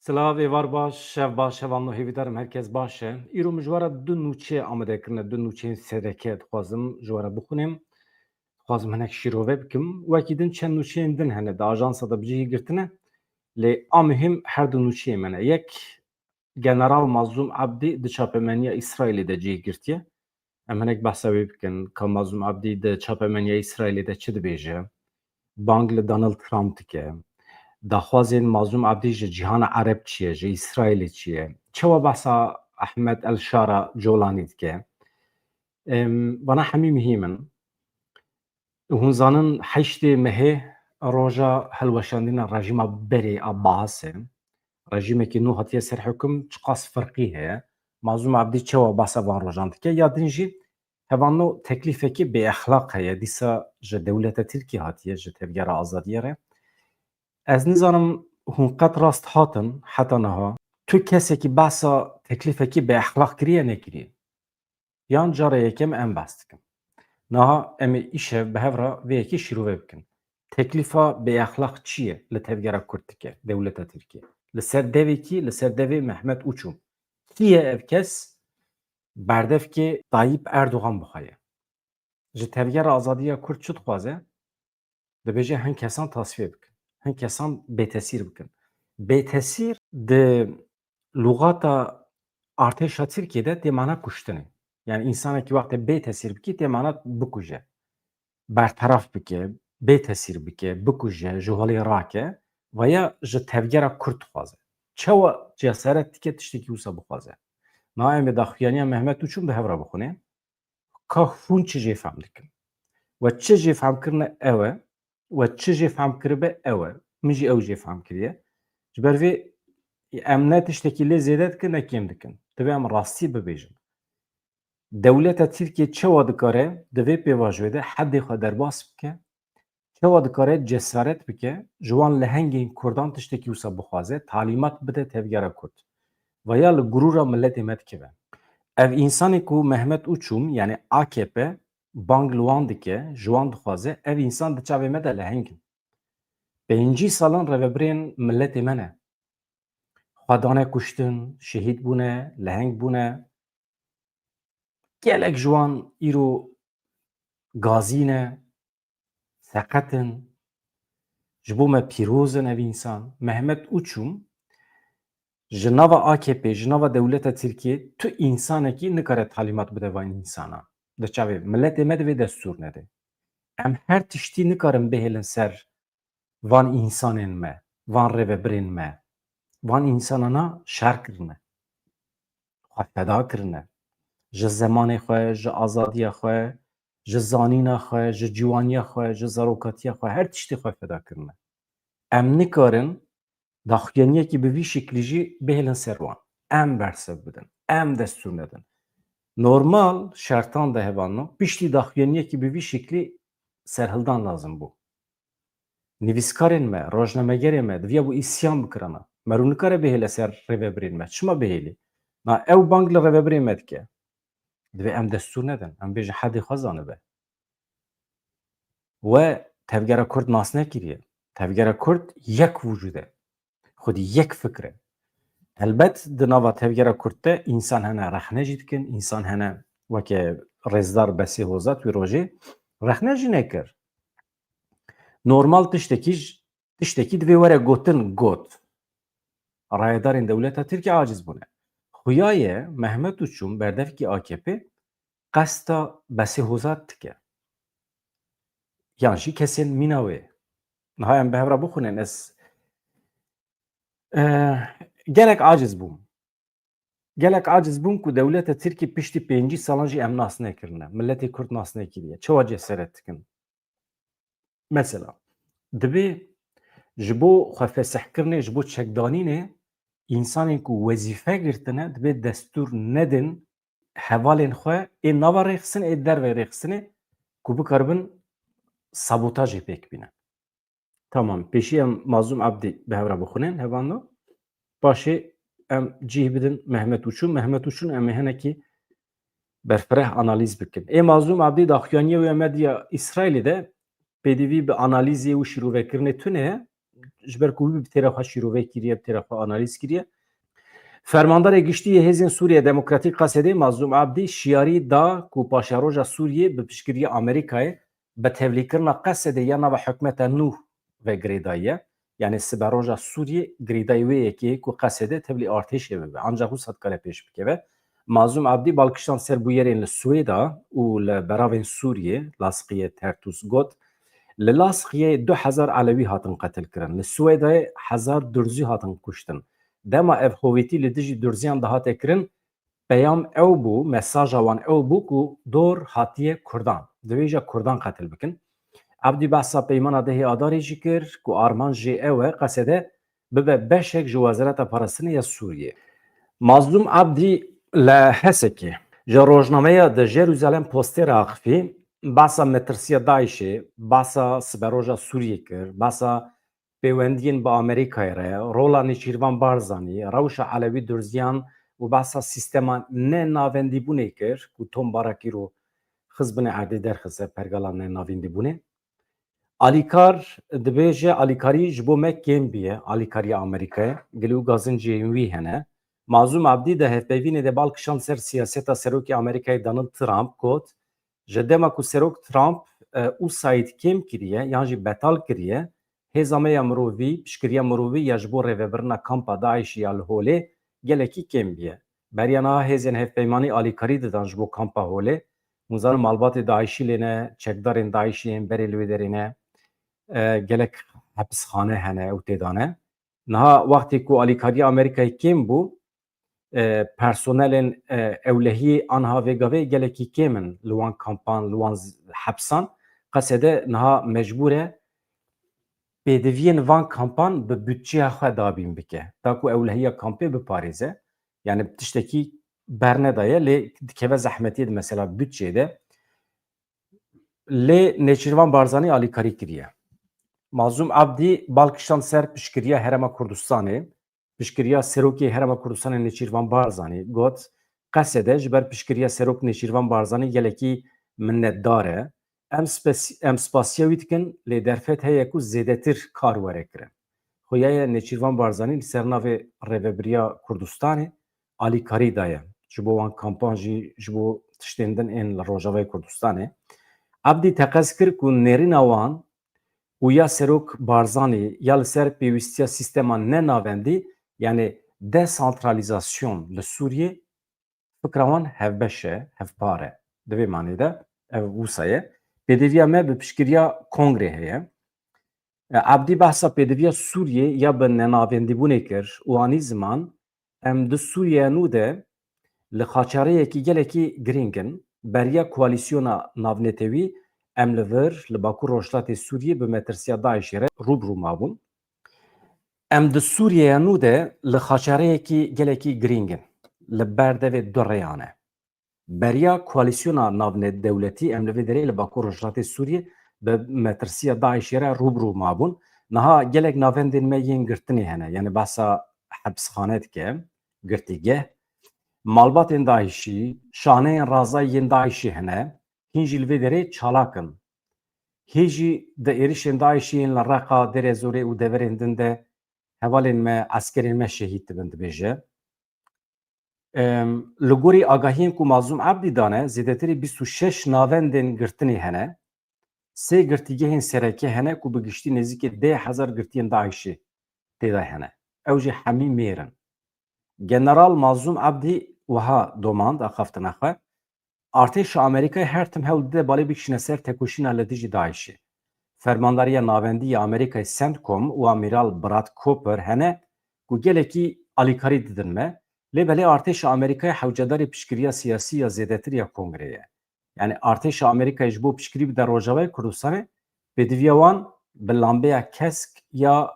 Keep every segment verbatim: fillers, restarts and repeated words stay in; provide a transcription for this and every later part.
Silav, êvar baş, şev baş, hevalno, hêvîdarim herkes baş e. Îro min ji we re du nûçe amade kirine, du nûçeyên sereke dixwazim ji we re bixwînim. Dixwazim hinek şîrove bikim. Wekî din çend nûçeyên din hene, di ajansa de bi cihê girtine. Lê a muhîm her du nûçeyê me ne. Yek, General Mazlûm Ebdî di çapemeniya Îsraîlê de cihê girtiye. Em hinek behsa wê bikin, ka Mazlûm Ebdî di çapemeniya Îsraîlê de çi dibêje? Bang li Donald Trump dike. Daxwazên Mazlûm Ebdî ji cîhana Ereb çi ye, ji Îsraîlê çi ye? Çawa behsa Ehmed El Şara Colanî dike? Em, vana hemî muhîm in. Hûn zanin heştê mehê roja hilweşandina rejîma berê a Baasê. Rejîmekî nû hatiye ser hukum, çiqas firqî heye. Mazlûm Ebdî çawa behsa van rojan dike? Ya din jî hevalno teklîfekî bêexlaq heye, dîsa ji dewleta Tirkiyê hatiye, ji Tevgera Azadiyê re. Ez nizanim hûn qet rast hatin heta niha. Tu kesekî behsa teklîfekî bêexlaq kiriye, nekiriye? Yan cara yekem em behs dikin. Niha em ê îşev bi hev re vê yekê şîrove bikin. Teklîfa bêexlaq çi ye li Tevgera Kurd dike dewleta Tirkiyê? Li ser devê kî? Li ser devê Mehmet Uçûm. Kî ye ev kes? Berdevkê Tayyip Erdogan bixwe ye. Ji Tevgera Azadiya Kurd çi dixwaze? Dibêje hin kesan tasfiye bikin. Hin kesan bêtesîr bikin. Bêtesîr di lûgata artêşa Tirkiyê de tê mana kuştinê. Yani însanekî wextê bêtesîr bikî tê mana bikuje. Berteraf bike, bêtesîr bike, bikuje, ji holê rake, veya ji Tevgera Kurd dixwaze. Çawa cesaret dike tiştekî wisa bixwaze? Niha em ê daxuyaniya Mehmet Uçûm bi hev re bixwînin. Ka hûn çi jê fehm dikin? We çi jê fehm kirine ew e, we çi jê fehm kiribe ew e. Min jî ew jê fehm kiriye. Ji ber vê em ne tiştekî lê zêde dikin ne kêm dikin. Divê em rastî bibêjin. Dewleta Tirkiyê çawa dikare di vê pêvajoyê de hedê xwe derbas bike? Çawa dikare cesaret bike, ji wan lehengên Kurdan tiştekî wisa bixwaze, talîmat bide Tevgera Kurd? Veya li gurûra miletê me dikive? Ev însanê ku Mehmet Uçûm, yani A K P, bang li wan dike, ji wan dixwaze, ev însan di çavê me de leheng in. Pêncî salan rêvebirên miletê me ne. Xwe dane kuştin, şehîd bûne, leheng bûne. Gelek ji wan îro gazî ne, seqet in. Ji bo me pîroz in ev însan. Mehmet Uçûm ji nava A K P, ji nava dewleta Tirkiyê tu însanekî nikare talîmat bide van însana. Di çavê miletê me divê destûr nede. Em her tiştî nikarin bihêlin ser van însanên me, van rêvebirên me, van însanana şer kirine, xwe feda kirine. Ji zemanê xwe, ji azadiya xwe, ji zanîna xwe, ji ciwaniya xwe, ji zarokatiya xwe, her tiştê xwe feda kirine. Em nikarin daxuyaniyekî bi vî şiklî jî bihêlin ser wan. Em bersiv bidin, em destûr nedin. Normal şertan de hevalno, piştî daxuyaniyekî bi vî şiklî serhildan lazim bû. Nivîskarên me, rojnamegerê me, diviya bû îsyan bikirana. Merû nikare bihêle ser rêvebirên me. Çima bihêlî? Na ew bang li rêvebirên me dike. Divê em destûr nedin. Em bêjin hedê xwe zanibe. We Tevgera Kurd nas nekiriye. Tevgera Kurd yek wicûd e. Xwedî yek fikr e. Helbet di nava Tevgera Kurd de însan hene rexne jî dikin, însan hene weke Rêzdar Besê Hozat wî rojê rexne jî nekir. Normal tiştekî j-, tiştekî divê were gotin, got. Rayedarên dewleta Tirkiyê aciz bûne. Xuya ye Mehmet Uçûm berdevkî A K P qesta Besê Hozat dike. Yan jî kesên mîna wê. Niha em bi hev re bixwînin, ez, eh, gelek aciz bûm. Gelek aciz bûm ku dewleta Tirkî piştî pêncî salan jî em nas nekirine. Miletê Kurd nas nekiriye. Çawa cesaret dikin? Mesela, divê ji bo xwefesihkirinê, ji bo çekdanînê însanên ku wezîfe girtine, divê destûr nedin hevalên xwe ê nava rêxistinê, ê dervê rêxistinê ku bikaribin sabotajê pêk bînin. Tamam, pêşî em Mazlûm Abdî bi hev re bixwînin, hevalno. Paşê em cih bidin Mehmet Uçûn. Mehmet Uçûn em ê hinekî berfireh analîz bikin. Ê Mazlûm Abdî daxuyaniyê wê medya Îsraîlê de pêdivî bi analîzê û şîrovekirinê tune ye. Ji ber ku wî bi têra xwe şîrove kiriye, bi têra xwe analîz kiriye. Fermandarê Giştî yê Hêzên Sûriye Demokratîk, Qesedê, Mazlûm Abdî şiyarî da ku paşeroja Sûriyê bi piştgiriya Amerîkayê bi tevlîkirina Qesedê ya nava hikûmeta nû ve girêdayî ye. Yanî siberoja Sûriyê girêdayî wê yekê ye ku Qesedê tevlî artêşê bibe. Ancax wisa dikare pêş bikeve. Mazlûm Abdî bal kişand ser bûyerên li Swêda û li beravên Sûriyê, Lasqiyê, Tertûs, got, Li Lasqiyê du hezar Elewî hatin qetilkirin. Li Swêdayê hezar Durzî hatin kuştin. Dema ev hovîtî li dijî Durziyan dihate kirin, peyam ew bû, mesaja wan ew bû ku dor hatiye Kurdan. Divêje Kurdan qetil bikin. Abdî behsa peymana dehê Adarê jî kir ku armanc jê ew e, Qesede bibe beşek ji Wezareta Parastinê ya Sûriyê. Mazlûm Abdî li Hesekê ji rojnameya The Jerusalem Postê re axifî, behsa metirsiya DAIŞê, behsa siberoja Sûriyê kir, behsa pêwendiyên bi Amerîkayê re, rola Nêçîrvan Barzanî, rewşa Elewî Durziyan û behsa sîstema ne navendîbûnê kir ku Tom Barak îro xist binê erdê derxise pergala ne navendîbûnê. Alîkar dibêje, alîkarî ji bo me kêm bûye, alîkariya Amerîkayê, gilî û gazincên wî hene. Mazlûm Abdî di hevpeyvînê de bal kişand ser siyaseta serokê Amerîkayê Donald Trump, got, Ji dema ku serok Trump, e, USAID kêm kiriye yan jî betal kiriye, hêza me ya mirovî, piştgiriya mirovî ya ji bo rêvebirina kampa DAIŞ'ê ya li Holê gelekî kêm bûye. Beriya niha hêzên hevpeymanî alîkarî didan ji bo kampa Holê. Hûn zanin malbatê DAIŞ'î lê ne, çekdarên DAIŞ'ê yên berê li wê derê ne, e, gelek hepisxane hene û tê de ne. Niha wextê ku alîkariya Amerîkayê kêm bû, e, personelên, e, ewlehiyê anha vê gavê gelekî kêm in li wan kampan, li wan z-, hepsan. Qesede niha mecbûr e pêdiviyên van kampan bi budçeya xwe dabîn bike. Ta ku ewlehiya kampê biparêze. Yani tiştekî bernedaye, lê dikeve zehmetiyê di mesela budçeyê de. Lê Nêçîrvan Barzanî alîkarî kiriye. Mazlûm Abdî bal kişand ser piştgiriya Herêma Kurdistanê, piştgiriya Serokê Herêma Kurdistanê Nêçîrvan Barzanî, got, Qesede ji ber piştgiriya Serok Nêçîrvan Barzanî gelekî minnetdar e. Em spes-, em spasiya wî dikin, lê derfet heye ku zêdetir kar were kirin. Xuyaye Nêçîrvan Barzanî li ser navê Rêvebiriya Kurdistanê alîkarî daye. Ji bo wan kampan jî, ji bo tiştên din ên li Rojavayê Kurdistanê. Abdî teqez kir ku nêrîna wan û ya Serok Barzanî ya li ser pêwîstiya sîstema nenavendî, yanî desantralîzasyon li Sûriyê, fikra wan hevbeş e, hevpar e. Di vê manê de ev wisa ye. Pêdiviya me bi piştgiriya kongrê heye. E, Abdî behsa pêdiviya Sûriyê ya bi nenavendîbûnê kir û anî ziman, Em di Sûriyeya nû de li xaçereyekî gelekî girîng in. Beriya koalîsyona navnetewî em li vir, li Bakur Rojhilatê Sûriyê bi metirsiya DAIŞ'ê re rû bi rû mabûn. Em di Sûriyeya nû de li xaçereyekî gelekî girîng in li ber devê du rêyan e. Beriya koalîsyona navnedewletî em li vê derê li Bakur Rojhilatê Sûriyê bi metirsiya DAIŞ'ê re rû bi rû mabûn. Niha gelek navendên me yên girtinê hene. Yani behsa hepsxane dike, girtîgeh. Malbatên DAIŞ'î, şaneyên razayî yên DAIŞ'ê hene. Hîn jî li vê derê çalak in. Hê jî di êrişên DAIŞ'ê yên li Reqa, Dêrezorê û deverên din de hevalên me, eskerên me şehîd dibin, dibêje. Em, li gorî agahiyên ku Mazlûm Abdî dane, zêdetirî bîst û şeş navendên girtinê hene. Sê girtîgehên sereke hene ku bi giştî nêzîkî deh hezar girtiyên DAIŞ'ê tê de hene. Ew jî hemî mêr in. General Mazlûm Abdî wiha domand axaftina xwe, Artêşa Amerîkayê her tim hewl dide balê bikişîne ser tekoşîna li dijî DAIŞ'ê. Fermandariya Navendî ya Amerîkayê, CENTCOM, û Amîral Brad Cooper hene ku gelekî alîkarî didin me. Lê belê artêşa Amerîkayê hewcedarê piştgiriya siyasî ya zêdetir ya kongrê ye. Yani artêşa Amerîkayê ji bo piştgirî bide Rojavayê Kurdistanê, pêdiviya wan bi lambeya kesk ya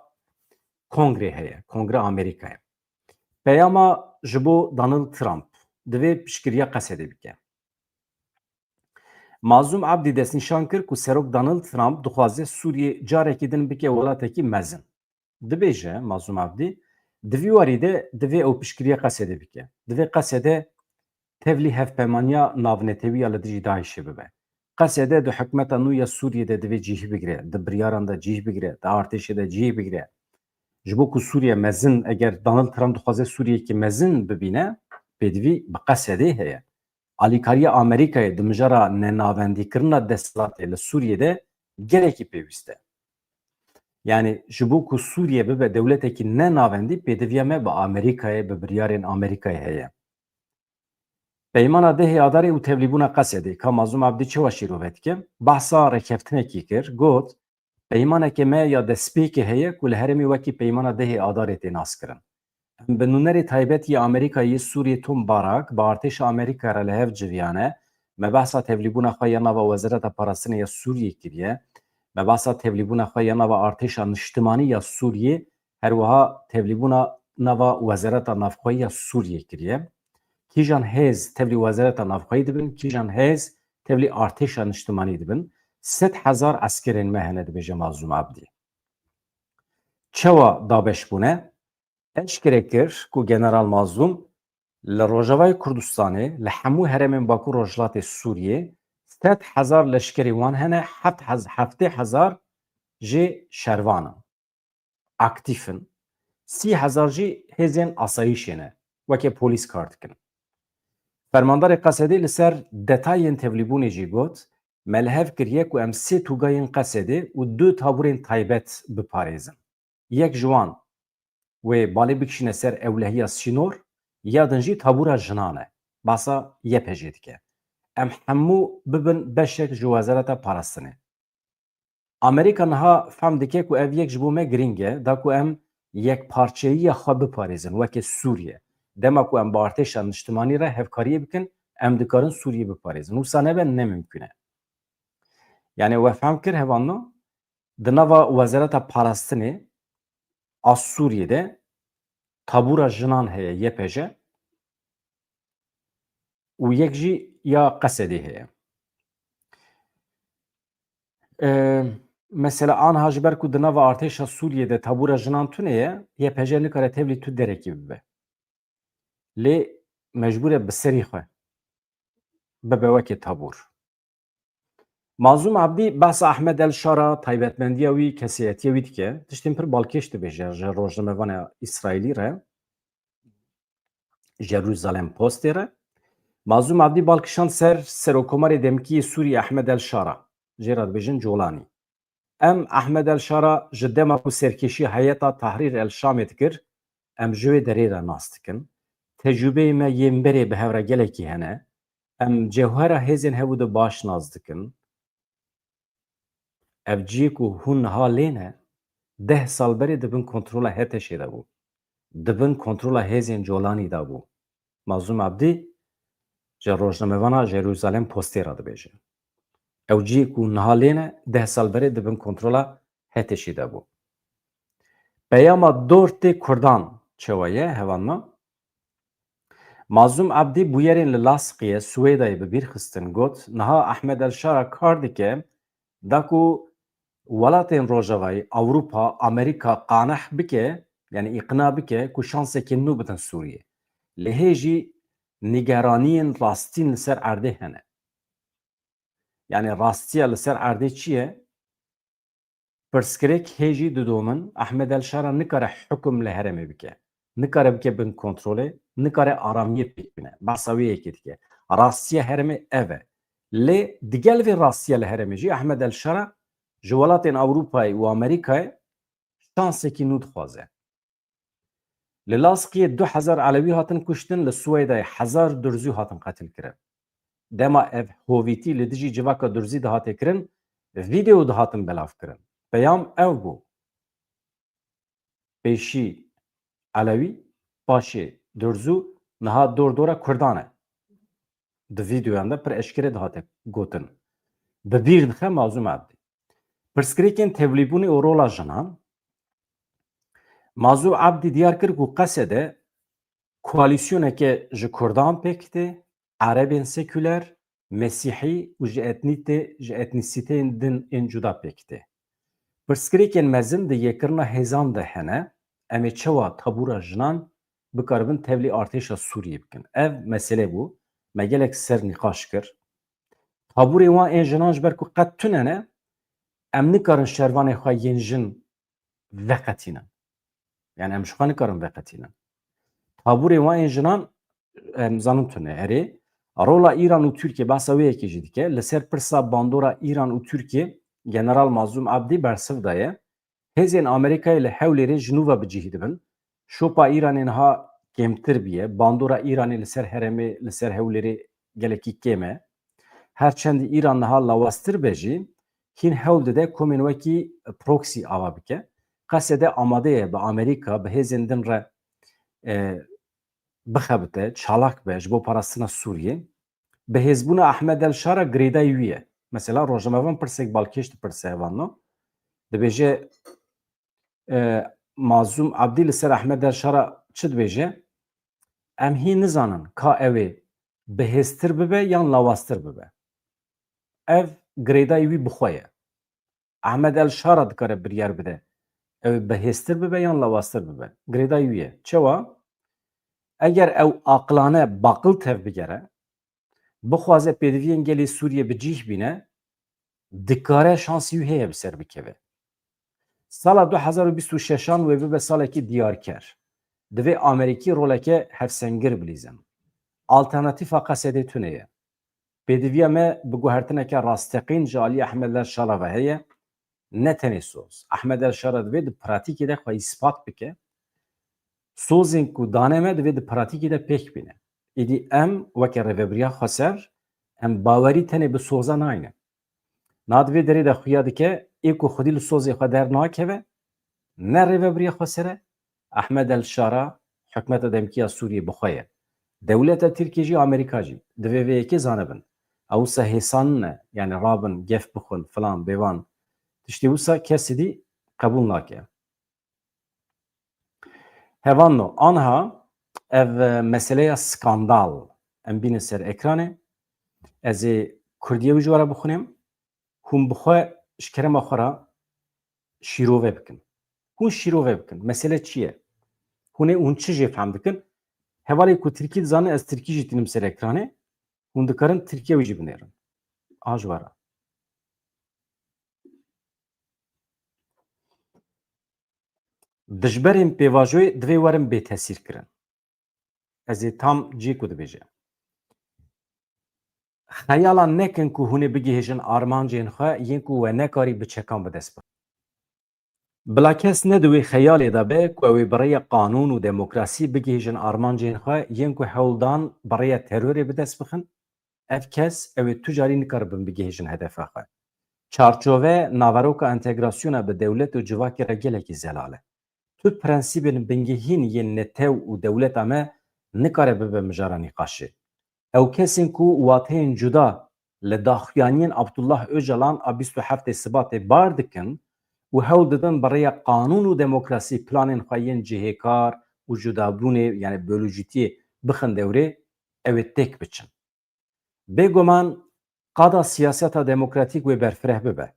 kongrê heye, Kongra Amerîkayê. Peyama ji bo Donald Trump, divê piştgiriya Qesedê bike. Mazlûm Abdî destnîşan kir ku Serok Donald Trump dixwaze Sûriyê carekî din bike welatekî mezin. Dibêje Mazlûm Abdî, di vî warî de divê ew piştgiriya Qesedê bike. Divê Qesede tevlî hevpeymaniya navnetewî ya li dijî DAIŞ'ê bibe. Qesede di hikûmeta nû ya Sûriyê de divê cîh bigire, di biryaran de cîh bigire, di artêşê de cîh bigire. Ji bo ku Sûriye mezin, eger Donald Trump dixwaze Sûriyeyekî mezin bibîne, pêdivî bi Qesedê heye. Alîkariya Amerîkayê di mijara nenavendîkirina desthilatê li Sûriyê de gelekî pêwîst e. Yanî ji bo ku Sûriye bibe dewletekî nenavendî, pêdiviya me bi Amerîkayê, bi biryarên Amerîkayê heye. Peymana dehê Adarê û tevlîbûna Qesedê, ka Mazlûm Abdî çawa şîrove dike, behsa rêkeftinekî kir, got, peymaneke me ya destpêkê heye ku li herêmê wekî peymana dehê Adarê tê naskirin. Em bi nûnerê taybet yê Amerîka yê Sûriyê Tom Barak bi artêşa Amerîka re li hev civiyane. Me behsa tevlîbûna xwe ya nava Wezareta Parastinê ya Sûriyê kiriye. Me behsa tevlîbûna xwe ya nava artêşa niştimanî ya Sûriyê, her wiha tevlîbûna nava Wezareta Navxweyî ya Sûriyê kiriye. Kîjan hêz tevlî Wezareta Navxweyî dibin, kîjan hêz tevlî artêşa niştimanî dibin. Sed hezar eskerên me hene, dibêje Mazlûm Abdî. Çawa dabeş bûne? Eşkere kir ku General Mazlûm li Rojavayê Kurdistanê, li hemû herêmên Bakur Rojhilatê Sûriyê, sed hezar leşkerê wan hene, heft hez-, heftê hezar jê şervan in, aktîf in, sî hezar jî hêzên asayîşê ne, weke polîs kar dikin. Fermandarê Qesedê li ser detayên tevlîbûnê jî got, me li hev kiriye ku em sê tûgayên Qesedê û du taburên taybet biparêzin. Yek ji wan wê balê bikişîne ser ewlehiya sînor, ya din jî tabûra jinan e. Basa Y P J dike. Em hemû bibin beşek ji Wezareta Parastinê. Amerîka niha fehm dike ku ev yek ji bo me girîng e, da ku em yekparçeyiya xwe biparêzin, weke Sûriye. Dema ku em bi artêşa niştimanî re hevkariyê bikin, em dikarin Sûriye biparêzin. Wisa nebe, ne mimkûn e. Yanî we fehm kir hevalno, di nava Wezareta Parastinê a Sûriyê de tabûra jinan heye, Y P J, û yek jî ya Qesedê heye. Ee, mesela anha ji ber ku di nava artêşa Sûriyê de tabûra jinan tune ye, Y P J nikare tevlî tu derekî bibe. Lê mecbûr e bi serî xwe bibe weke tabûr. Mazlûm Abdî behsa Ahmed El Şara, taybetmendiya wî, kesayetiya wî dike. Tiştên pir balkêş dibêje ji rojnamevana Îsraîlî re, Jerusalem Postê re. Mazlûm Abdî bal kişand ser Serokkomarê demkî yê Sûriyê Ahmed El Şara. Jê re dibêjin Colanî. Em Ahmed El Şara ji dema ku serkêşî heyeta Tahrir El Şamê dikir, em ji wê derê re nas dikin. Tecrûbeyê me yên berê bi hev re gelekî hene. Em cewhera hêzên hev û di baş nas dikin. Ev cihê ku hûn niha lê ne, deh sal berê di bin kontrola HTŞ'ê de bû. Di bin kontrola hêzên Colanî de bû. Mazlûm Abdî ji rojnamevana Jerusalem Postê re dibêje. Ew cihê ku niha lê ne, deh sal berê di bin kontrola HTŞ'ê de bû. Peyama dor tê Kurdan çawa ye, hevalno? Mazlûm Abdî bûyerên li Lasqiyê, Swêdayê bi bîr xistin, got, niha Ahmed El Şara kar dike, da ku welatên Rojavayê, Ewropa, Amerîka qaneh bike, yanî îqna bike ku şansekê nû bidin Sûriyê. Lê hê jî nîgeraniyên rastîn li ser erdê hene. Yanî rastiya li ser erdê çi ye? Pirsgirêk hê jî didomin, Ahmed El Şara nikare hukum li herêmê bike. Nikare bike bin kontrolê, nikare aramiyê pêk bîne. Behsa wê yekê dike. Rastiya herêmê ev e. Lê digel vê rastiya li herêmê jî Ahmed El Şara ji welatên Ewropayê û Amerîkayê şansekî nû dixwaze. Li Lasqiyê du hezar Elewî hatin kuştin, li Swêdayê hezar Durzû hatin qetilkirin. Dema ev hovîtî li dijî civaka Durzî dihate kirin, vîdeo dihatin belavkirin. Peyam ew bû. Pêşî Elewî, paşê Durzû, niha dor dora Kurdan e. Di vîdeoyan de pir eşkere dihate gotin. Bi bîr dixe Mazlûm Ebdî. Pirsgirêkên tevlîbûnê û rola jinan. Mazlûm Ebdî diyar kir ku Qesede koalîsyoneke ji Kurdan pêk tê, Erebên sekûler, Mesîhî û ji etnîte-, ji etnîsîteyên din ên cuda pêk tê. Pirsgirêkên mezin di yekirina hêzan de hene, em ê çawa tabûra jinan bikaribin tevlî artêşa Sûriyê bikin? Ev mesele bû, me gelek ser nîqaş kir. Tabûrê wan ên jinan ji ber ku qet tune ne, em nikarin şervanê xwe yên jin veqetînin. Yani em ji xwe nikarin veqetînin. Tabûrê wan ên jinan em zanin tune. Erê, rola Îran û Tirkiye, behsa wê yekê jî dike. Li ser pirsa bandora Îran û Tirkiye General Mazlûm Abdî bersiv daye. Hêzên Amerîkayê li Hewlêrê ji nû ve bi cih dibin. Şopa Îranê niha kêmtir bûye. Bandora Îranê li ser herêmê, li ser Hewlêrê gelekî kêm e. Her çend Îran niha lawaztir be jî, hîn hewl dide komên wekî proxy ava bike. Qesede amade ye bi Amerîka, bi hêzên din re, e, bixebite, çalak be ji bo parastina Sûriyê. Bi hêzbûna Ehmed El Şara girêdayî wî ye. Mesela rojnamevan pirsek balkêş dipirse hevalno. Dibêje, e, Mazlûm Abdî li ser Ehmed El Şara çi dibêje? Em hî nizanin ka ew ê bihêztir bibe yan lawaztir bibe. Ev girêdayî wî bi xwe ye. Ehmed El Şara dikare biryar bide ew ê bihêztir bibe yan lawaztir bibe. Girêdayî wî ye. Çawa? Eger ew aqilane baqil tevbigere, bixwaze pêdiviyên gelê Sûriyê bi cih bîne, dikare şansî wî heye bi ser bikeve. Sala du hezar û bîst û şeşan wê bibe salekî diyarker. Divê Amerîkî roleke hevsengir bilîzin. Alternatîfa Qesedê tune ye. Pêdiviya me bi guhertineke rasteqîn ji alî Ehmed El Şara ve heye. Ne tenê soz. Ehmed El Şara divê di pratîkê de xwe îspat bike. Sozên ku dane me divê di pratîkê de pêk bîne. Êdî em weke Rêvebiriya Xweser, em bawerî tenê bi soza nayne. Niha di vê derê de xuya dike, ê ku xwedî li sozê xwe dernakeve, ne Rêvebiriya Xweser e, Ehmed El Şara, hikûmeta demkî ya Sûriyê bi xwe ye. Dewleta Tirkiyê jî, Amerîka jî, divê vê yekê zanibin. Ew wisa hêsan ne, yani rabin, gef bixwin, filan, bêvan. Tiştê wisa kesî dî qebûl nake. Hevalno, anha ev, e, meseleya skandal em bînin ser ekranê. Ez ê kurdiyê wî ji we re bixwînim. Hûn bi xwe ji kerema xwe re şîrove bikin. Hûn şîrove bikin. Mesele çi ye? Hûn ê hûn çi jê fehm dikin? Hevalê ku tirkî dizanin, ez tirkî jî tînim ser ekranê. Hûn dikarin tirkiye wî jî binêrin. A ji we re. Dijberên pêvajoyê divê werin bêtesîr kirin. Ez ê tam cî ku dibêje. Xeyala nekin ku hûn ê bigihêjin armancên xwe yên ku we nekarî bi çekan bi dest bixin. Bila kes ne di wê xeyalê de be ku ew ê bi rêya qanûn û demokrasî bigihêjin armancên xwe yên ku hewldan bi rêya terorê bi dest bixin, ev kes ew ê tu carî nikaribin bigihêjin hedefa xwe. Çarçove, naveroka entegrasyona bi dewlet û civakê re gelekî zelal e. Tu prensîbên bingehîn yên netew û dewleta me nikare bibe mijara nîqaşê. Ew kesên ku wateyên cuda li daxuyaniyên Abdullah Ocalan a bîst û heftê Sibatê bar dikin û hewl didin bi rêya qanûn û demokrasî planên xwe yên cihêkar û cudabûnê, yani bölücîtiyê bixin dewrê, ew ê têk biçin. Bêguman qada siyaseta demokratîk wê berfireh bibe.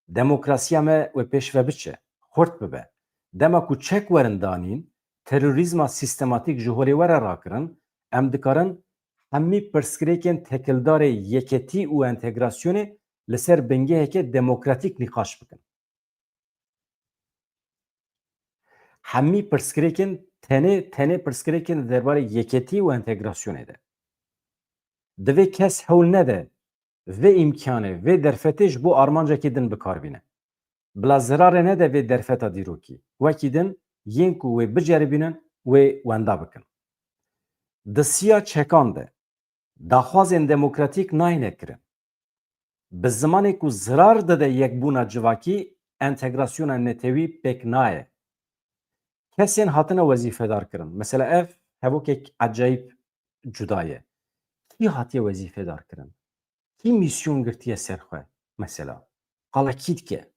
Demokrasiya me wê pêş ve biçe, xurt bibe. Dema ku çek werin danîn, terorîzma sîstematîk ji holê were rakirin, em dikarin hemî pirsgirêkên tekildarê yeketî û entegrasyonê li ser bingeheke demokratîk nîqaş bikin. Hemî pirsgirêkên tenê, tenê pirsgirêkên derbarê yeketî û entegrasyonê de. Divê kes hewl nede vê îmkanê, vê derfetê ji bo armancekî din bi kar bîne. Bila zirarê nede vê derfeta dîrokî. Wekî din yên ku wê biceribînin, wê wenda bikin. Di siya çekan de daxwazên demokratîk nayne kirin. Bi zimanê ku zirar dide yekbûna civakî, entegrasyona netewî pêk nayê. Kesên hatine wezîfedar kirin. Mesela ev hevokek ecayîb cuda ye. Kî hatiye wezîfedar kirin? Kî mîsyon girtiye ser xwe? Mesela. Qala kî dike?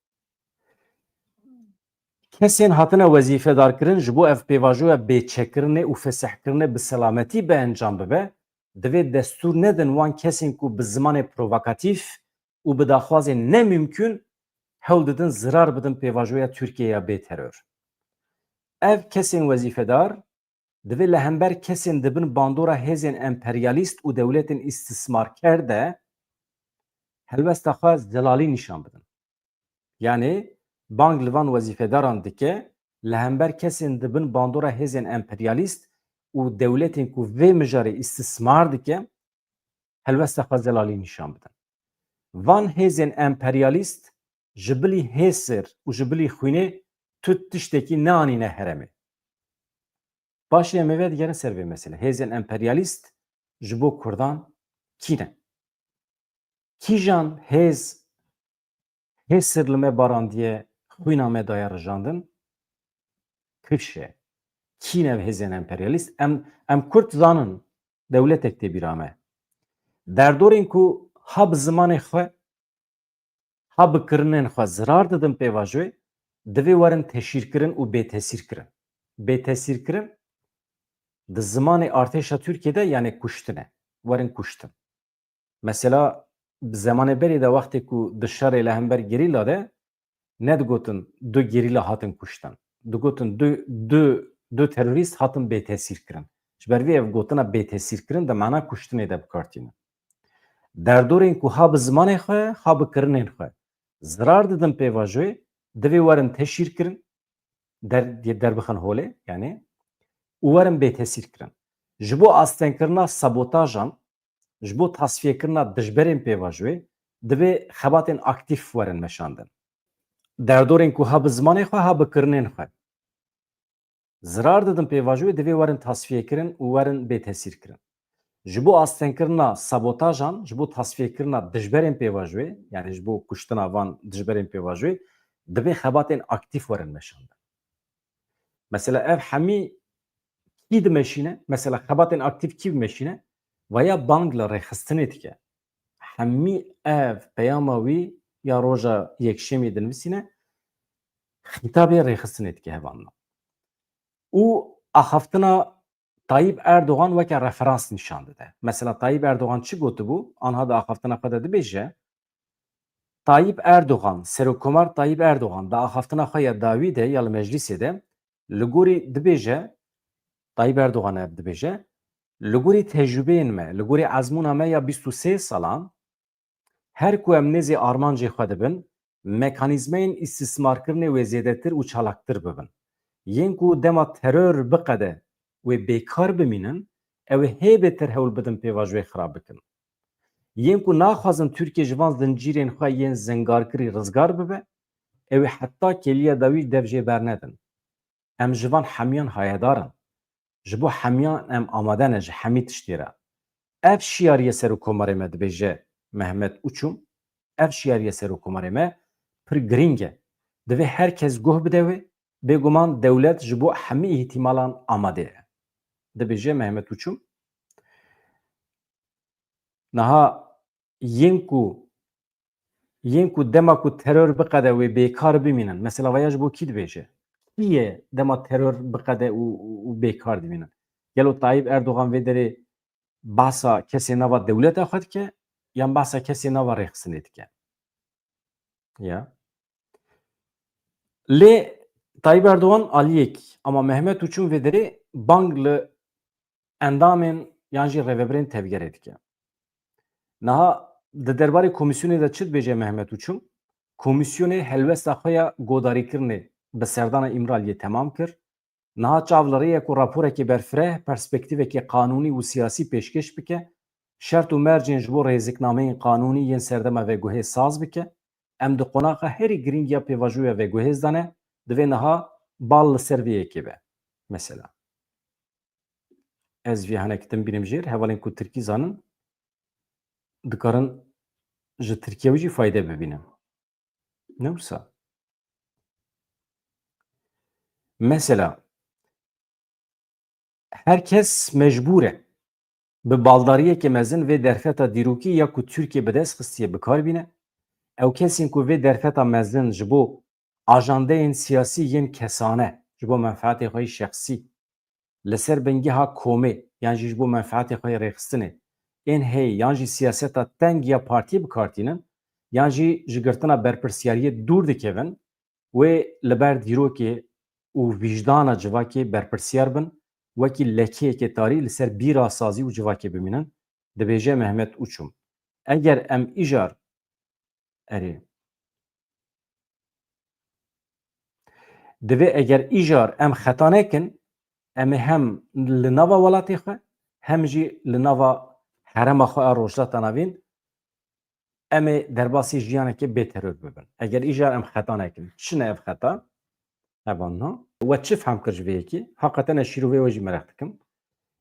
Kesên hatine wezîfedar kirin ji bo ev pêvajoya bêçekirinê û fesihkirinê bi selametî bi encam bibe, divê destûr nedin wan kesên ku bi zimanê provokatîf û bi daxwazên ne mimkûn hewl didin zirar bidin pêvajoya Tirkiye ya bê teror. Ev kesên wezîfedar divê li hember kesên di bin bandora hêzên emperyalîst û dewletên îstismarker de helwesta xwe zelalî nîşan bidin. Yanî bang li van wezîfedaran dike li hember kesên di bin bandora hêzên emperyalîst û dewletên ku vê mijarê îstismar dike, helwesta xwe zelalî nîşan bidin. Van hêzên emperyalîst ji bilî hêsir û ji bilî xwînê tu tiştekî neanîne herêmê. Paşê em ê vedigerin ser vê meselê. Hêzên emperyalîst ji bo Kurdan kî ne? Kîjan hêz, hêsir li me barandiye, xwîna me daye rijandin? Kifş e. Kî ne hêzên emperyalîst? Em, em Kurd zanin, dewletek tê bîra me. Derdorên ku ha bi zimanê xwe, ha bi kirinên xwe zirar didin pêvajoyê, divê werin teşhîrkirin û bêtesîrkirin. Bêtesîrkirin di zimanê artêşa Tirkiyê de, yani kuştin e. Werin kuştin. Mesela, bi zemanê berê de, wextê ku di şerê li hember gerîla de, nedigotin du gerîla hatin kuştin. Digotin du, du, du terorîst hatin bêtesîrkirin. Ji ber vê ev gotina bêtesîrkirin di mana kuştinê de bi kar tînin. Derdorên ku ha bi zimanê xwe, ha bi kirinên xwe zirar didin pêvajoyê, divê werin teşhîrkirin, der, derbixin holê, yani, û werin bêtesîrkirin. Ji bo astengkirina sabotajan, ji bo tasfiyekirina dijberên pêvajoyê, divê xebatên aktîf werin meşandin. Derdorên ku ha bi zimanê xwe, ha bi kirinên xwe zirar didin pêvajoyê, divê werin tasfiyekirin û werin bêtesîrkirin. Ji bo astengkirina sabotajan, ji bo tasfiyekirina dijberên pêvajoyê, yani ji bo kuştina van dijberên pêvajoyê, divê xebatên aktîf werin meşandin. Mesela ev hemî kî dimeşîne? Mesela xebatên aktîf kî bimeşîne? Vaya bang li rêxistinê dike. Hemî ev peyama wî ya roja yekşemê dinivîsîne, xîtabê rêxistinê dike hevalno. Û axaftina Tayyip Erdogan weke referans nîşan dide. Mesela Tayyip Erdogan çi gotibû? Anha di axaftina xwe de dibêje, Tayyip Erdogan, Serokkomar Tayyip Erdogan di axaftina xwe ya dawî de ya li meclîsê de li gorî dibêje, Tayyip Erdogan ev dibêje, li gorî tecrûbeyên me, li gorî ezmûna me ya bîst û sê salan, her ku em nêzî armancê xwe dibin, mekanîzmayên îstismarkirinê wê zêdetir û çalaktir bibin. Yên ku dema teror biqede wê bêkar bimînin, ew ê hê bêtir hewl bidin pêvajoyê xirab bikin. Yên ku naxwazin Tirkiye ji van zincîrên xwe yên zingarkirî rizgar bibe, ew ê heta kêliya dawî dev jê bernedin. Em ji van hemiyan hayedar in. Ji bo hemiyan em amade ne ji hemî tiştê re. Ev şiyariye Serokkomarê me dibêje Mehmet Uçum, ev şiyariye Serokkomarê me pir girîng e. Divê her kes guh bide wê, bêguman dewlet ji bo hemî îhtîmalan amade ye. Dibêje Mehmet Uçum. Niha yên ku, yên ku dema ku teror biqede wê bêkar bimînin. Mesela vaya ji bo kî dibêje? Kî ye dema teror biqede û, û, û bêkar dimînin? Gelo Tayyip Erdogan vê derê behsa kesê nava dewleta xwe dike, yan behsa kesê nava rêxistinê dike? Ya. Lê Tayyip Erdogan aliyek, ama Mehmet Uçum vê derê bang li endamên yan jî rêvebirên tevgerê dike. Niha di derbarê komîsyonê de çi dibêje Mehmet Uçum? Komîsyonê helwesta xwe ya godarîkirinê bi serdana Îmraliyê temam kir. Niha çav li rê ye ku raporekê berfireh, perspektîfekê qanûnî û siyasî pêşkêş bike, şert û mercên ji bo rêziknameyên qanûnî yên serdema veguhê saz bike. Em di qonaxa herî girîng ya pêvajoya veguhêz de ne, divê niha bal li ser vê yekê be. Mesela. Ez vê hinekî din bînim jêr, hevalên ku tirkî zanin, dikarin ji Tirkiye wî jî fayde bibînin. Ne wisa? Mesela, her kes mecbûr e bi baldariyeke mezin vê derfeta dîrokî ya ku Tirkiye bi dest xistiye bi kar bîne. Ew kesên ku vê derfeta mezin ji bo ajandeyên siyasî yên kesane, ji bo menfaetê xwe yî şexsî, li ser bingeha komê yan jî ji bo menfaetê xwe yê rêxistinê ên heye yan jî siyaseta teng ya partiyê bi kar tînin, yan jî ji girtina berpirsiyariyê dûr dikevin, wê li ber dîrokê û vîjdana civakê berpirsiyar bin, wekî lekeyekê tarî li ser bîra sazî û civakê bimînin, dibêje Mehmet Uçum. Eger em îcar, erê, Divê eger îcar em xeta nekin, em ê hem li nava welatê xwe, hem jî li nava herêma xwe a Rojhilata Navîn, em ê derbasî jiyanekê bê teror bibin. Eger îcar em xeta nekin. Çi ne ev xeta? Hevalno. We çi fehm kir ji vê yekê? Heqeten ez şîrovê we jî mereq dikim.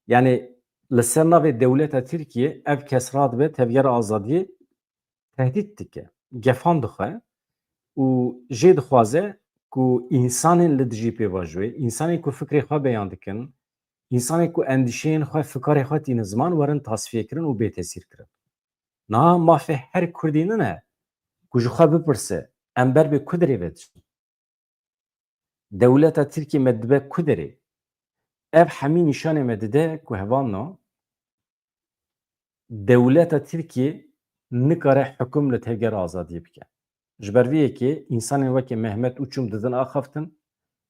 Yanî li ser navê dewleta Tirkiyê ev kes radibe tevgera azadiyê tehdît dike, gefan dixwe û jê dixwaze ku însanên li dijî pêvajoyê, însanên ku fikrê xwe beyan dikin, însanên ku endîşeyên xwe, fikarê xwe tînin ziman, werin tasfiyekirin û bêtesîrkirin. Niha mafê her Kurdî nine ku ji xwe bipirse, em ber bi ku derê ve diçin? Dewleta Tirkiyê me dibe ku derê? Ev hemî nîşanê me dide ku hevalno, dewleta Tirkiyê nikare hukum li tevgera azadiyê bike. Ji ber vê yekê însanên weke Mehmet Uçum didin axaftin,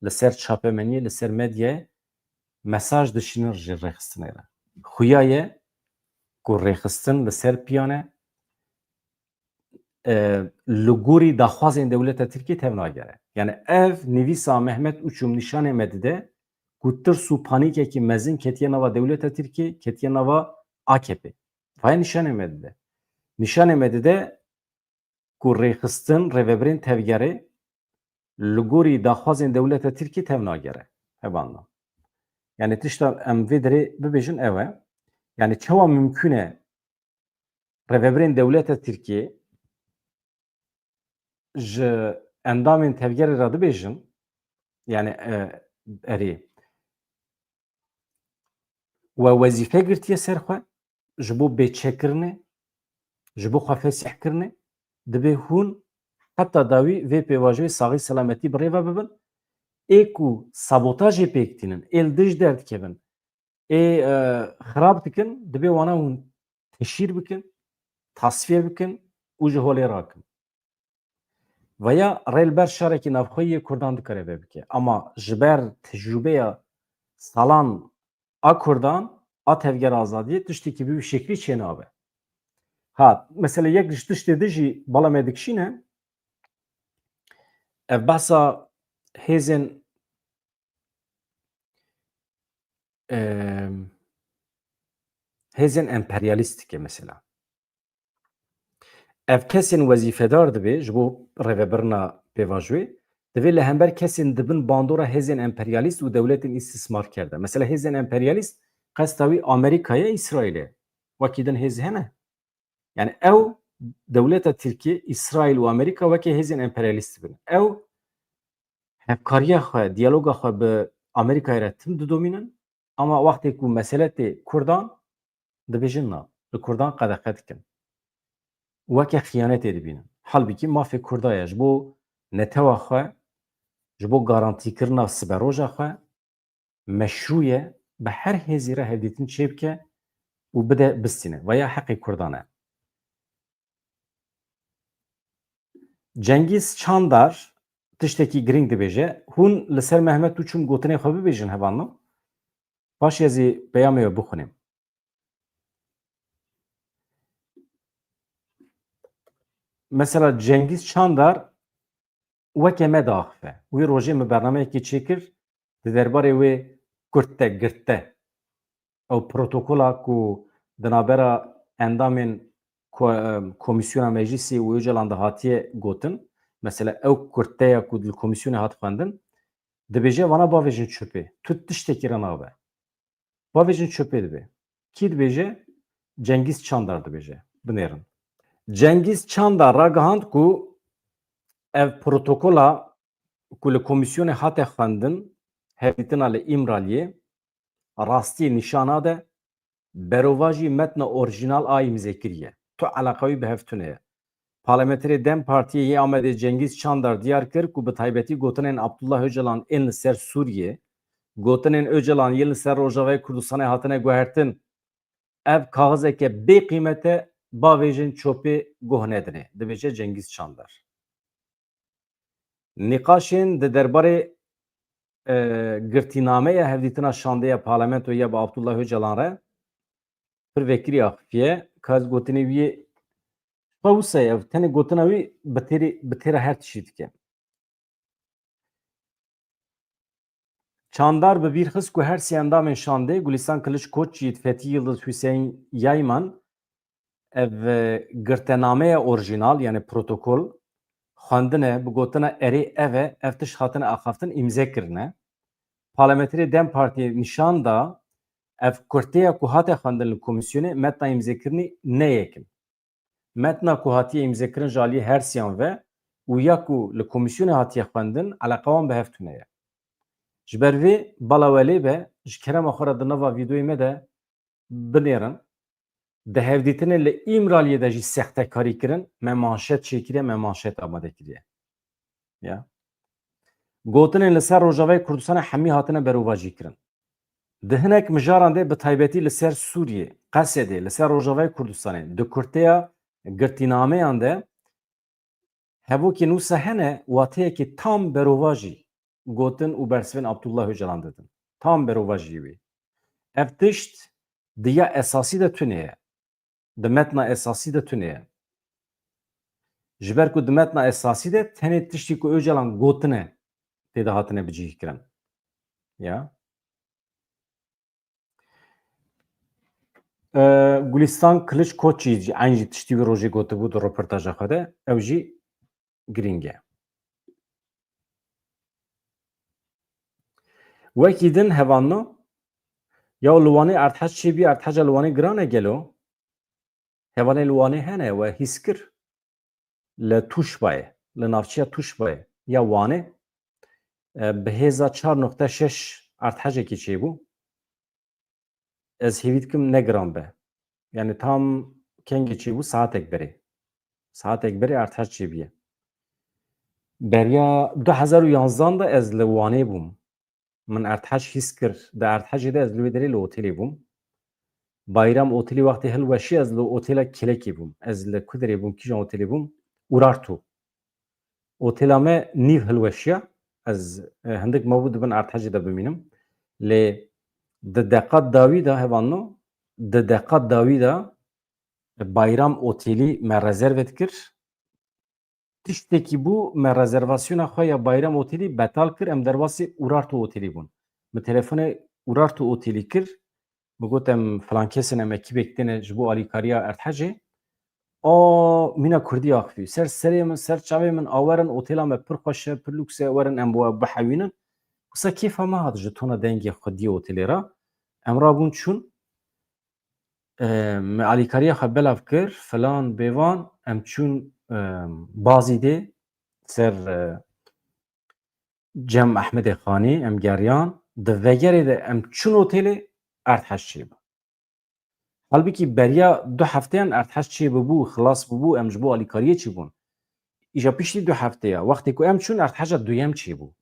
li ser çapemeniyê, li ser medyayê mesaj dişînin ji rêxistinê re. Xuya ye ku rêxistin li ser piyan e, e, li gorî daxwazên dewleta Tirkiyê tev nagere. Yani ev nivîsa Mehmet Uçum nîşanê me dide ku tirs û panîkekî mezin ketiye nava dewleta Tirkiyê, ketiye nava A K P. Vaya nîşanê me dide. Nîşanê me dide ku rêxistin, rêvebirên tevgerê li gorî daxwazên dewleta Tirkiyê tev nagere. Hevalno. Yani tişta em vê derê bibêjin ew e. Yani çawa mimkûn e rêvebirên dewleta Tirkiyê ji endamên tevgerê re dibêjin, yani, e, erê, we wezîfe girtiye ser xwe, ji bo bêçekkirinê, ji bo xwe fesîhkirinê, dibê hûn heta dawî vê pêvajoyê saxî selametî bi rê ve bibin. Ê ku sabotajê pêk tînin, ê li dij derdikevin, ê, e, xirab dikin, dibê wana hûn teşhîr bikin, tasfiye bikin û ji holê rakin. Veya rê li ber şerekî navxweyî yê Kurdan dikare vê bike. Ama ji ber tecrûbeya salan a Kurdan, a tevgera azadiyê tiştekî bi wî şeklî çênabe. Ha, mesela yek ji tiştê din jî bala me dikişîne, ev behsa hêzên, em, hêzên emperyalîst dike mesela. Ev kesên wezîfedar dibê ji bo rêvebirina pêvajoyê, divê li hember kesên dibin bandora hêzên emperyalîst û dewletên îstismarkerde. Mesela hêzên emperyalîst qesta wî Amerîka ye, Îsraîl e. Wekî din hêz hene. Yani ew dewleta Tirkiyê, Îsraîl û Amerîka weke hêzên emperyalîst dibin. Ew hevkariya xwe, diyaloga xwe bi Amerîkayê re tim didomînin. Ama wextê ku mesele tê Kurdan, dibêjin na, li Kurdan qedexe dikin. Weke xiyanetê dibînin. Halbikî mafê Kurda ye, ji bo netewa xwe, ji bo garantîkirina siberoja xwe, meşrû ye bi her hêzî re hevdîtin çêbike û bide bistîne. Veya heqê Kurdan e. Cengîz Çandar tiştekî girîng dibêje. Hûn li ser Mehmet Uçum gotinê xwe bibêjin hevalno. Paşê ez ê peyamê we bixwînim. Mesela Cengîz Çandar weke me diaxife. Wî rojê min bernameyekê çêkir, di derbarê wê kurte girte. Ew protokola ku di navbera endamên ko-, em, Komîsyona Meclisê û Ocalan de hatiye gotin, mesela ew kurteya ku li komîsyonê hat xwendin, dibêje vana bavêjin çöpê. Tu tiştekî re nabe. Bavêjin çöpê dibe. Kî dibêje? Cengîz Çandar dibêje. Binêrin. Cengîz Çandar ragihand ku ev protokola ku li komîsyonê hate xwendin, hevdîtina li Îmraliyê, rastî nîşan nade, berovajî metna orjînal a îmzekirî ye. Tu eleqa wî bi hev tune ye. Parlamenterê dem Partiyê yê Amedê Cengîz Çandar diyar kir ku bi taybetî gotinên Abdullah Ocalan ên li ser Sûriyê, gotinên Ocalan yên li ser Rojavayê Kurdistanê hatine guhertin, ev kaxizeke bê qîmet e, bavêjin çopê guh nedinê, dibêje Cengîz Çandar. Nîqaşên di derbarê, e, girtînameya hevdîtina şandeya parlamentoyê ya bi Abdullah Ocalan re pir vekirî axifiye, ka ez gotinê wî yê xwe wisa ye, ev tenê gotina wî bi têrê, bi têra her tiştî dike. Şandar bi bîr xist ku her sê endamên şandê, Gulistan Kiliç Koçyiğit, Fethi Yıldız, Hüseyin Yayman, ev, e, girtenameya orjînal, yani protokol, xwendine, bi gotina erê ev e, ev tişt hatine axaftin, îmze kirine. Parlamenterê DEM Partiyê nîşan da, ev kurteya ku hate xwendin li komîsyonê, metna îmzekirinî ne yek in. Metna ku hatiye îmzekirin ji aliyê her siyan ve û ya ku li komîsyonê hatiye xwendin, eleqa wan bi hev tune ye. Ji ber vê bala we lê be, ji kerema xwe re di nava vîdeoyê me de binêrin. Di hevdîtinê li Îmraliyê de jî sextekarî kirin, me manşet çêkiriye, me manşet amade kiriye. Ya. Gotinên li ser Rojavayê Kurdistanê hemî hatine berovajî kirin. Di hinek mijaran de, bi taybetî li ser Sûriyê, Qesedê, li ser Rojavayê Kurdistanê, di kurteya girtînameyan de hevokên wisa hene, wateyekî tam berovajî gotin û bersivên Abdullah Ocalan didin. Tam berovajî wî. Ev tişt di ya esasî de tune ye. Di metna esasî de tune ye. Ji ber ku di metna esasî de tenê tiştî ku Ocalan gotine tê de hatine bicihîkirin. Ya. E, Gulistan Kiliç Koçyiğit jî eyn jî tiştî wî rojê gotibû di roportaja xwe de, ew jî girîng e. Wekî din hevalno, ya li Wanê erdhej çêbî, erdheja li Wanê giran e gelo? Hevalên li Wanê hene, we hîs kir? Li Tûşbayê, li navçeya Tûşbayê ya Wanê, e, bi hêza çar noqte şeş erdhejekî çêbû. Ez hêvî dikim ne giran be. Yani tam kengê çêbû, saetek berê. Saetek berê erdhej çêbûye. Beriya du hezar û yanzdan de ez li Wanê bûm. Min erdhej hîs kir. Di erdhejê de ez li wê derê li otelê bûm. Bayram Otelî wextê hilweşî, ez li otela Kelekê bûm. Ez li ku derê bûm, kîjan otelê bûm? Urartu. Otela me nîv hilweşiya. Ez, e, hindik mabû di bin erdhejê de bimînim. Lê di deqa dawî de, hevalno, di deqa dawî de Bayram Otelî me rezerve dikir. Tiştekî bû, me rezervasyona xwe ya Bayram Otelî betal kir, em derbasî Urartu Otelî bûn. Min telefonê Urartu Otelî kir, min got, em filan kes in, em ekîbek têne ji bo alîkariya erdhejê. A, mîna kurdî axivî. Ser serê min, ser çavê min, a werin, otela me pir xweş e, pir lûks e, werin em bi we bihewînin. Wisa kêfa me hat ji tona dengê xwediyê otelê re. Em rabûn çûn, e, me alîkariya xwe belav kir, filan bêvan, em çûn, e, Bazîdê ser, e, Cem Ehmedê Xanî, em geriyan, di vegerê de em çûn otelê, erdhej çêbû. Halbikî beriya du hefteyan erdhej çêbibû, xilas bibû, em ji bo alîkariyê çêbûn. Îja piştî du hefteya, wextê ku em çûn, erdheja duyem çêbû.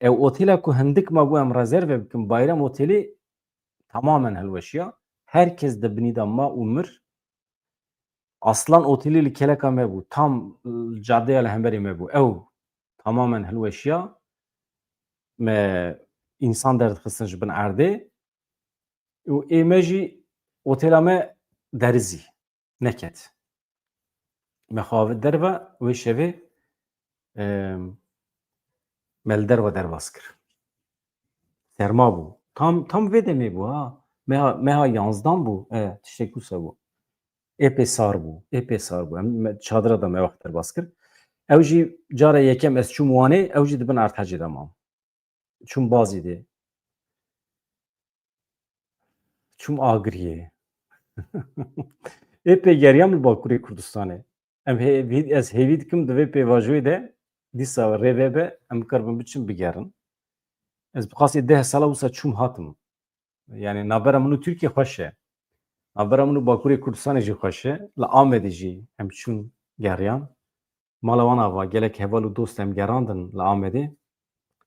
Ew otela ku hindik mabû em rezerve bikin, Bayram Otelî, tamamen hilweşiya. Her kes di binî de ma û mir. Aslan Otelî li keleka me bû. Tam, e, cadeya li hemberî me bû. Ew tamamen hilweşiya. Me însan derdixistin ji bin erdê. Û ê me jî, otela me derizî neket. Me xwe avêt derve, wê şevê, em, me li derve derbas kir. Serma bû. Tam, tam vê demê bû, ha. Meha, meha yanzdan bû. E, tiştek wisa bû. Êpê sar bû. Êpê sar bû. Em, me, çadira da me wext derbas kir. Ew jî cara yekem ez çûm Wanê, ew jî di bin erdhejê de mam. Çûm Bazîdê. Çûm Agiriyê. Ê pê geriyam li Bakurê Kurdistanê. Em hê-, vî-, ez hêvî dikim di vê pêvajoyê de dîsa rê vebe, em bikaribin biçin bigerin. Ez bi qasê deh sala wisa çûm hatim. Yani navbera min û Tirkiye xweş e. Navbera min û Bakurê Kurdistanê jî xweş e. Li Amedê jî em çûn geriyan. Mala wan ava, gelek heval û dost em gerandin li Amedê.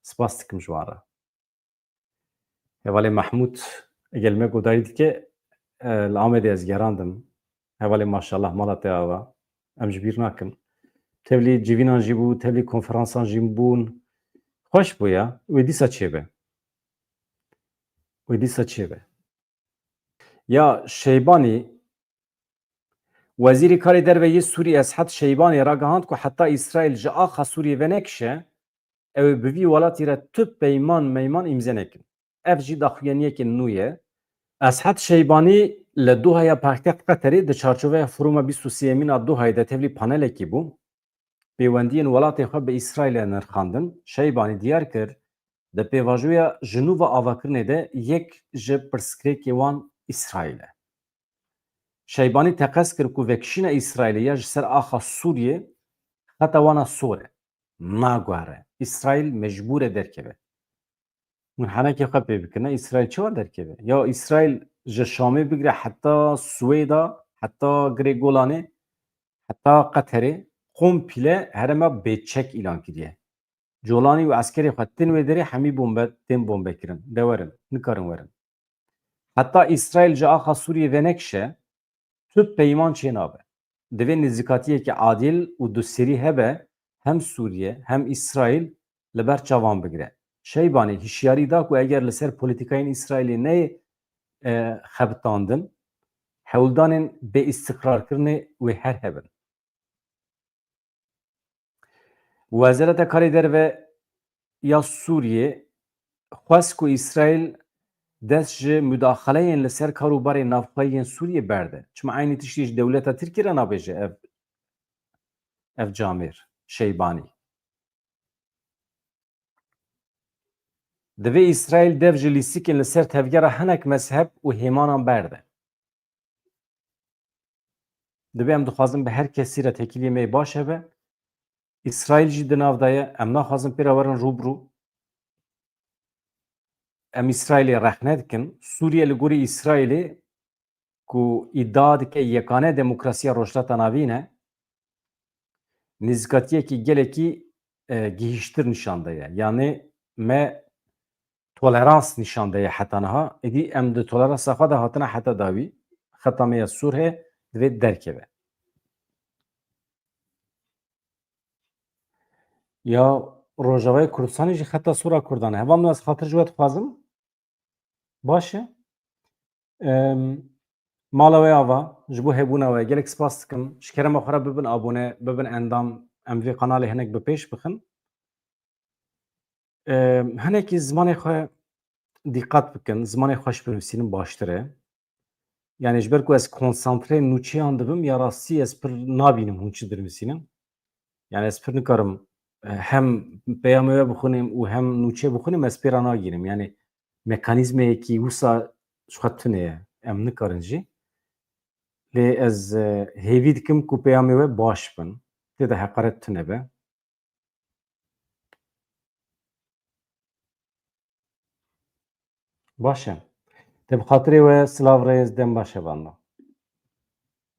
Spas dikim ji wan re. Hevalê Mehmûd, gel me guhdarî dike, e, li Amedê ez gerandim. Hevalê maşallah, mala te ava. Em ji bîr nakin. Tevlî civînan jî bû, tevlî konferansan jî bûn. Xweş bû ya. Wê dîsa çêbe. Wê dîsa çêbe. Ya Şeybanî, Wezîrê Karê Derve yê Sûrî Eshed Şeybanî ragihand ku heta Îsraîl ji axa Sûriyê venekişe, ew ê bi vî welatî re tu peyman meyman îmze nekin. Ev jî daxuyaniyeke nû ye. Eshed Şeybanî li Dohaya paytexta Qeterê di çarçoveya Foruma bîst û sêyemîn a Dohayê de tevlî panelekî bû. Pêwendiyên welatê xwe bi Îsraîlê nirxandin. Şeybanî diyar kir, di pêvajoya ji nû ve avakirinê de yek ji pirsgirêkê wan Îsraîl e. Şeybanî teqez kir ku vekişîna Îsraîlê ya ji ser axa Sûriyê xeta wan a sor e. Naguhere. Îsraîl mecbûr e derkeve. Hûn henekê xwe pê bikin, ne? Îsraîl çawa derkeve? Ya Îsraîl ji Şamê bigire heta Swêda, heta Girê Golanê, heta Qeterê, komple herêma bêçek îlan kiriye. Colanî û eskerê xwe tên wê derê hemî bombe, tên bombe kirin. De werin, nikarin werin. Heta Îsraîl ji axa Sûriyê venekişe, tu peyman çênabe. Divê nêzîkatiyeke adil û duserî hebe, hem Sûriye hem Îsraîl li ber çavan bigire. Şeybanî hişyarî da ku eger li ser polîtîkayên Îsraîlê neyê, e, xebitandin, hewldanên bêîstiqrarkirinê wê her hebin. Wezareta Karê Derve ya Sûriyê xwest ku Îsraîl dest ji mudaxaleyên li ser kar û barê navxweyî yên Sûriyê berde. Çima eynî tiştî ji dewleta Tirkî re nabêje ev, ev camêr, Şeybanî? Divê Îsraîl dev ji lîstikên li ser tevgera hinek mezheb û hêmanan berde. Divê em dixwazin bi her kesî re têkiliyê me yê baş hebe. Îsraîl jî di nav de ye. Em naxwazin pê re werin rû bi rû. Em Îsraîlê rexne dikin. Sûriye li gorî Îsraîlê ku îdia dike yekane demokrasiya Rojhilata Navîn e, nêzîkatiyekî gelekî, e, gihîştir nîşan de ye. Yanî me tolerans nîşan de ye heta niha. Êdî em di toleransa xwe de hatine heta dawî. Xeta me ya sor heye, divê derkeve. Ya Rojavayê Kurdistanê jî xeta sor a Kurdan e. Heval min, ez xatir ji we dixwazim. Baş e. Em, mala we ava, ji bo hebûna we gelek spas dikim. Ji kerema xwe re bibin abone, bibin endam, em vê kanalê hinek bi pêş bixin. Em, hinekî zimanê xwe dîqat bikin, zimanê xweş binivîsînin baştir e. Yani ji ber ku ez konsantre nûçeyan dibim, ya rastî ez pir nabînim hûn çi dinivîsînin. Yani ez pir nikarim, e, hem peyamê we bixwînim û hem nûçe bixwînim, ez pê re nagînim. Yani mekanîzmeyekî wisa ji xwe tune ye. Em nikarin jî. Lê ez, e, hêvî dikim ku peyamê we baş bin. Tê de heqaret tune be. Baş e. Te bi xatirê we silav rêz, dem baş e banda.